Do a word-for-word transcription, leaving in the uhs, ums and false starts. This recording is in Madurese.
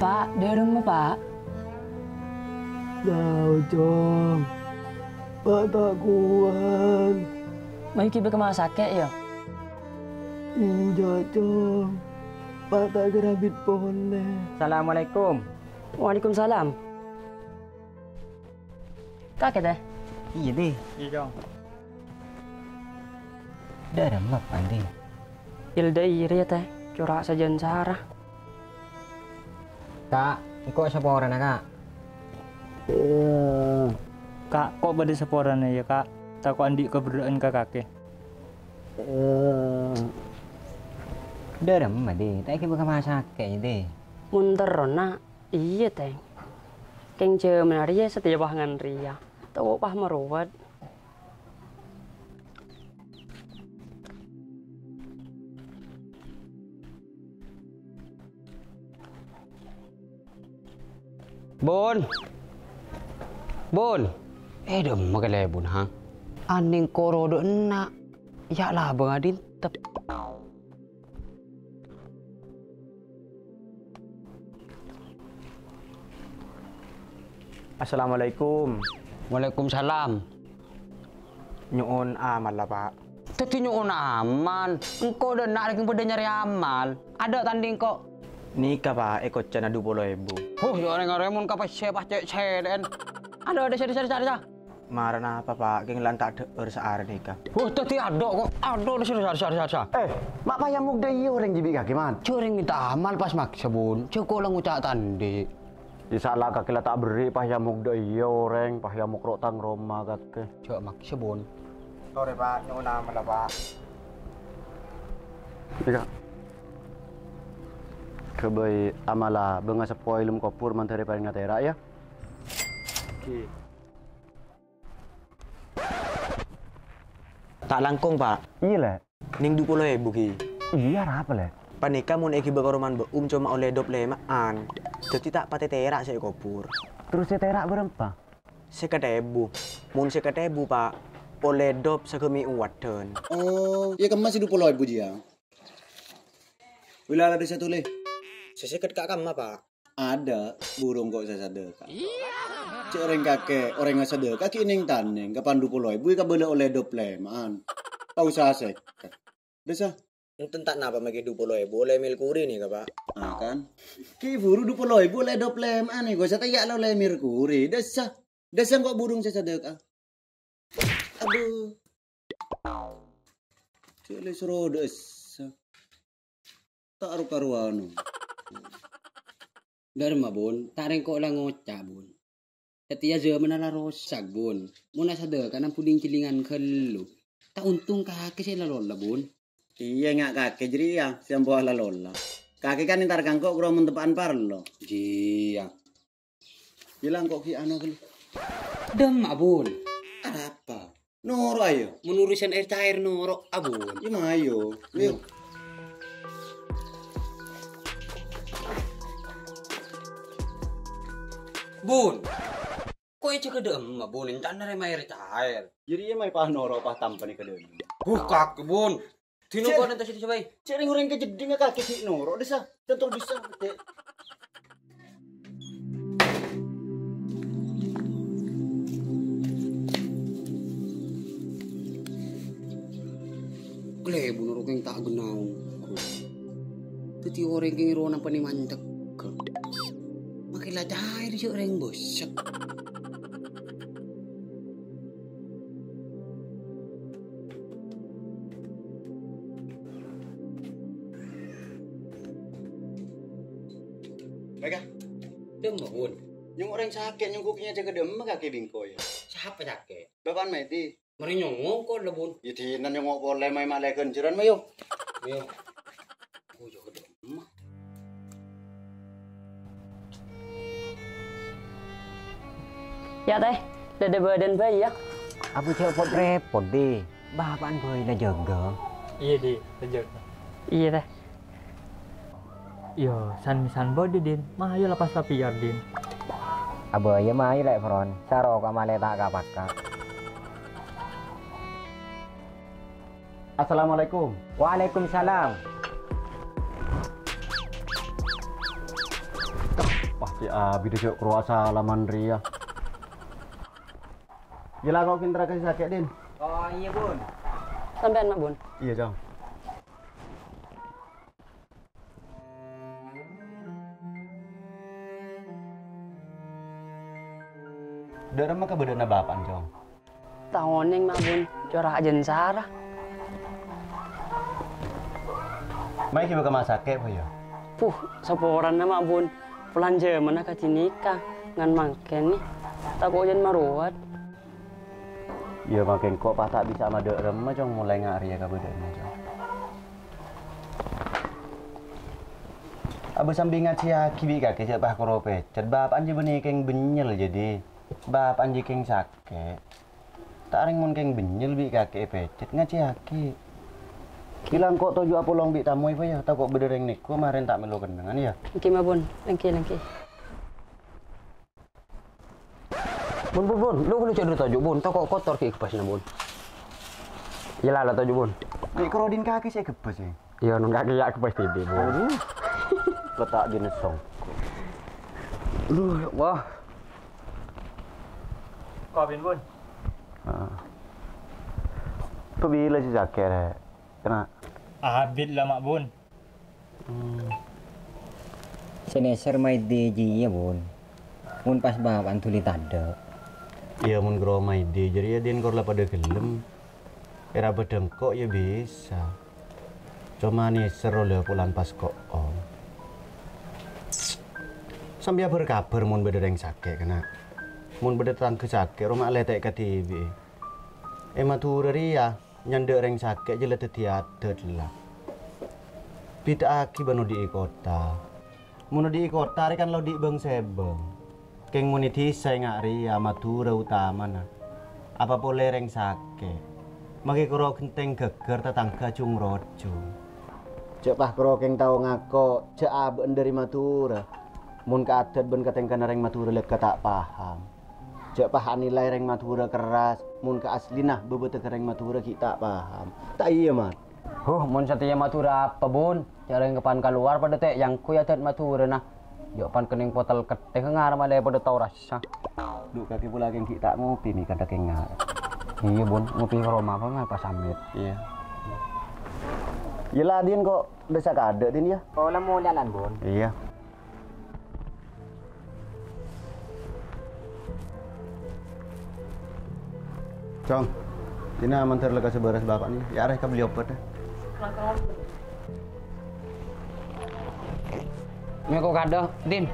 Pa', dâ'ramma, Pa'? Jhâ', Cong. Pa' ta' kowat. Mayu ghi' bâ' ka rumah sakit, yâ? Enjâ', Cong. Pa' ta' kèra abit polè. Assalamualaikum. Waalaikumsalam. Kakè, Tè? Iyâ, Dè. Iyâ, Cong. Dâ'ramma, Pa', Dè? Yâ, la dâ' iyâ rèya, Tè. Cora' sajân sara. Ka', engko' saporana, Ka'. Ka', ko' bâdâ saporana, yâ, Ka'. Tako' andi' kaberrâ'ân ka kakè. Dâ'ramma, Dè? Ta' èghibâ ka rumah sakit, Dè? Mon terrona, iyâ, Tèng. Kèng jhâmanna rèya satèya pas ngantrèya. Tako' pas marowat. Bun. Bun. Eh, dâ'ramma kalèbun, ha? Anèng koro dâ' enna'. Yâ, labâng adintep. Assalamualaikum. Waalaikumsalam. Nyo'on amal, la, Pa'. Dhâddhi nyo'on amal? Engko' dâ' enna' rèng padâ nyarè amal. Adâ' tandhing, ko'. Nèka, Pa', è kocana du polo èbu. Huh, yâ orèng arè mon ka pèssè pas cè' cèlè'en. Adâ', adâ', sara, sara, sara, sara. Mara napa, Pa'? Kèng la ta' dhâ'âr saarè nèka. Huh, dhâddhi adâ', ko'. Adâ', adâ', sara, sara, sara, sara. Eh, ma' pas yâ mokdâ iyâ orèng dhibi' kakè, Man? Jhâ' orèng mènta amal pas maksa, Bun. Jhâ' ko' la ngoca' tandhi'. Yâ, sala kakè la ta' berri' pas yâ mokdâ iyâ orèng, pas yâ mokro' tang roma kakè. Jhâ' maksa, Bun. Torè, Pa', nyo'on amalla, Pa'. Iyâ. Ghâbây amalla bângaseppo è lem kobhur mandhâr parèng atèra', yâ. Ghi. Ta' langkong, Pa'. Iyâ, Lè'. Nèng du polo èbu, ghi. Iyâ, arapa, Lè'? Panèka mon èghibâ ka romana Mbak Um coma ollè dop lèma'an. Dhâddhi ta' patè tèra' sè èkobhur. Terros sè tèra' bârâmpa? Sèket èbu. Mon sèket èbu, Pa', ollè dop sagâmè' owadhân. Oh, iyâ kemma sè du polo èbu jiyâ. Wila la dâ' satolè. Sè sèket ka' kemma, Pa'. Adâ', burung ko' sè sadâka. Cè' orèng kakè, orèng asadâka ghi' nèng-tanèng, kapan du polo èbu èkabâlâ ollè dop lèma'an. Tao sa sèket. Dâ' sa. Enten ta' napa mèkè du polo èbu ollè Merkuri nèka, Pa'? Ah, kan. Ghi' buru du polo èbu ollè dop lèma'an nèko, satèya la ollè Merkuri. Dâ' sa. Dâ' sa engko' burung sè sadâka. Adhu. Cè' lè soro dâ' essa. Ta' ro-karowan. Dâ'ramma, Bun, ta' rèng ko' la ngoca', Bun. Satèya jhâmanna la rosak, Bun. Mon asadâka nambhuding jhillingan ghâllu. Ta' ontong kakè sè la lolla, Bun. Iyâ, nga' kakè jârèya sè ampo la lolla. Kakè kan entar ka engko' karo mon teppa'an parlo. Iyâ. Yâ la engko' ghi' ano ghâllu. Dâ'ramma, Bun. Arapa? Noro', ayo. Mon urusan air cair noro', a, Bun. Yâ, mayo. Ayo. Bun. Ko' èjâgâ dâ'ramma, Bun? Èncana rèma air cair. Jârèya mayu pas noro' pas tampanè ka dâlem. Huh, kakè, Bun. Dino Cè', kok nènto sè bisa bhâi. Cè' rèng-orèng kajhâddhingnga kakè ghi' noro' dâ' sa. Cantol bisa, Cè'. Kalèbun orèng ta' ghenna. Dhâddhi orèng kèng ro nampanè mancèk. Makè la cair jâ' orèng bâsèk. Baik, ah. Dâ'ramma, Bun? Nyong orèng sakè', nyong kokinya jâgâ dâ'ramma kakè bingko, yâ. Sapa sakè'? Bapa'an Medi. Marè nyongo' engko' la, Bun. Yâ, dinah nyongo' polè, mayu ma' lè ghânjhârân, mayu. Mayu. Oh, jâgâ dâ'ramma. Yâ, Tè, dâdâ bâdân bhâi, yâ. Apa jâ' pot-rèpot, Di? Bapa'an bhâi la jâgâ. Iyâ, Di, la jâgâ. Iyâ, Tè. Yâ, san-mèsan bâdâ, Din. Mayu la pas tapèyar, Din. Abâ, yâ mayu, Lè' Fron. Saro ka malè ta' ka-paka. Assalamualaikum. Waalaikumsalam. Sè abit jhâ' karo asalaman rèya. Yâ la, kok kèng terra ka sè sakè', Din. Oh, iyâ, Bun. Sampèyan, Ma' Bun. Iyâ, Cong. Dâ' remma kabâdâ'ânna bapa'na, Cong? Ta' onèng, Ma' Bun, cora' ajân sara. Mayu ghibâ ka ma' sakè', Pa', yâ? Puh, saporana, Ma' Bun. Polana jhâmanna kadhi nèka, ngan mangkèn, tako' jhân marowat. Yâ, mangkèn ko' pas ta' bisa madâ' remma, Cong, molaè nga' rèya kabâdâ'ânna, Cong. Abâ' sambi ngajhiyâghi bi' kakè jhâ' pas koro pècèt, bapa'na jiyâ bânnè kèng bânnyel, jadi bapa'na jiyâ kèng sakè'. Ta' rèng mon kèng bânnyel bi' kakè èpècèt, ngajhiyâghi. Bilang ko' toju' apolong bi' tamoy, Pa', yâ, tako' bâdâ rèng nèko marèn ta' mèlo kennengngan, yâ. Èngghi, Ma' Bun. Èngghi, èngghi. Bun, Bun, Bun. Lu, lu cè' dulu toju', Bun. Tako' kotor ghi' èkebbhâsna, Bun. Yâ, la, la toju', Bun. Nè' karo Din kakè sè èkebbhâs, yâ. Iyâ, nong kakè yâ èkebbhâs dhibi', Bun. Aduh. Kata' Din songko. Aduh, ya Allah. Kabin, Bun. Ah. Pabila sè sakè', Rè'? Kèna? Abit la, Ma' Bun. Hmm. Sè nèser maèddi jiyâ, Bun. Mon pas bapa'na dhuli tadâ'. Iyâ, mon karo maèddi jârèya Din kor la padâ ghellem. Èra bâdâ engko' yâ bisa. Coma nèser ollè polana pas ko'om. Sampèyan bâr-kabâr mon bâdâ rèng sakè', kèna. Mon bâdâ tatangghâ sakè', roma alètè' kadhibi'i. È Madhurâ rèya, nyandhâ' rèng sakè' jâ la dhâddhi adât, la. Bhidhâ'aghi bân odi'i kottha. Mon odi'i kottha rè kan la odi' bâng-sèbâng. Kèng mon è dhisa è nga' rèya, Madhurâ otamana. Apa polè rèng sakè'. Makè koro ghentèng ghâgghâr tatangghâ jung-rojung. Jhâ' pas koro kèng tao ngako jhâ' abâ'na dâri Madhurâ. Mon ka adât bân katèngkana rèng Madhurâ lèkka ta' paham. Jhâ' pas anilai rèng Madhurâ kerras, mon ka aslina bâbâdâ ka rèng Madhurâ ghi' ta' paham. Ta' iyâ, Mat? Huh, mon satèya Madhurâ apa, Bun? Jhâ' rèng kapan kalowar padâ tè' èyangghuy adât Madhurâna. Jhâ' pan kennèng potel kettè, ngarep malè padâ tao rassa. Dhu, kakè pola kèng ghi' ta' ngopè, Mi, kantha kèng ngarep. Iyâ, Bun, ngopè ka roma, Bun, pas samèt. Iyâ. Yâ la, Din, ko' dâ' sakadâ', Din, yâ? Ko' la molèyan, Bun. Iyâ. Cong, dinah mandhâr lekkas bârâs bapa'na, yâ arèh kabelli obat, yâ. Mèko kadâ', Din.